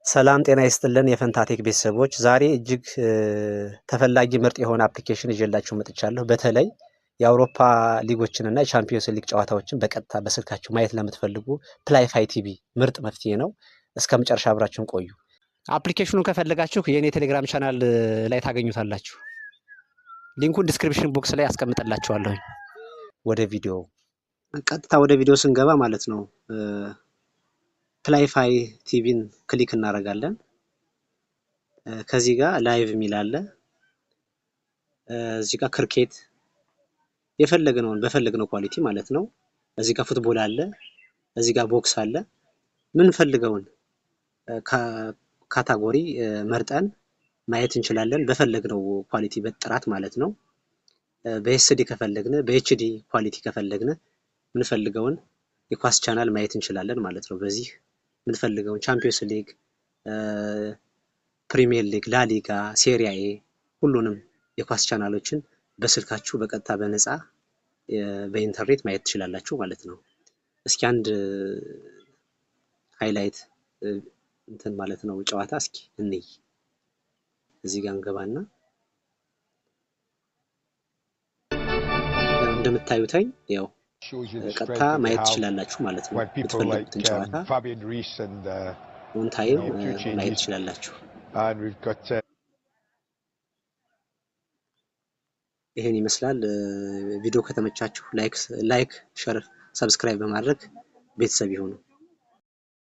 ሰላም ጤና ይስጥልን የፈንታቴክ ቤተሰቦች፣ ዛሬ እጅግ ተፈላጊ ምርጥ የሆነ application ይዤላችሁ መጥቻለሁ። በተለይ የአውሮፓ ሊጎችን እና የቻምፒዮንስ ሊግ ጨዋታዎችን በቀጥታ በስልካችሁ ማየት ለምትፈልጉ Play-Fi TV ምርጥ መፍትሄ ነው። እስከ መጨረሻ አብራችሁን ቆዩ። Application ኑን ከፈለጋችሁ የእኔ ቴሌግራም ቻናል ላይ ታገኙታላችሁ። Link ኡን description box ላይ አስቀምጥላችኋለሁኝ። ወደ ቪዲዮ ቀጥታ ወደ ቪዲዮ ስንገባ ማለት ነው Play-Fi TV ን click እናደርጋለን። ከዚህ ጋር live የሚል አለ። እዚህ ጋር cricket የፈለግነውን በፈለግነው quality ማለት ነው። እዚህ ጋር football አለ። እዚህ ጋር box አለ። ምንፈልገውን category መርጠን ማየት እንችላለን። በፈለግነው quality በጥራት ማለት ነው። በ SD ከፈለግን፣ በ HD quality ከፈለግን ምንፈልገውን የኳስ ቻናል ማየት እንችላለን ማለት ነው። በዚህ ምንፈልገውን ቻምፒዮንስ ሊግ፣ ፕሪሚየር ሊግ፣ ላሊጋ፣ ሴሪያ ኤ ሁሉንም የኳስ ቻናሎችን በስልካችሁ በቀጥታ በነፃ በኢንተርኔት ማየት ትችላላችሁ ማለት ነው። እስኪ አንድ highlight እንትን ማለት ነው ጨዋታ እስኪ እንይ። እዚህ ጋር እንገባና እንደምታዩተኝ ያው ቀጥታ ማየት ትችላላችሁ ማለት ነው። የምትፈልጉትን ጨዋታ on time ማየት ትችላላችሁ። ይሄን ይመስላል። ቪዲዮ ከተመቻችሁ like፣ share፣ subscribe በማድረግ ቤተሰብ ይሁኑ።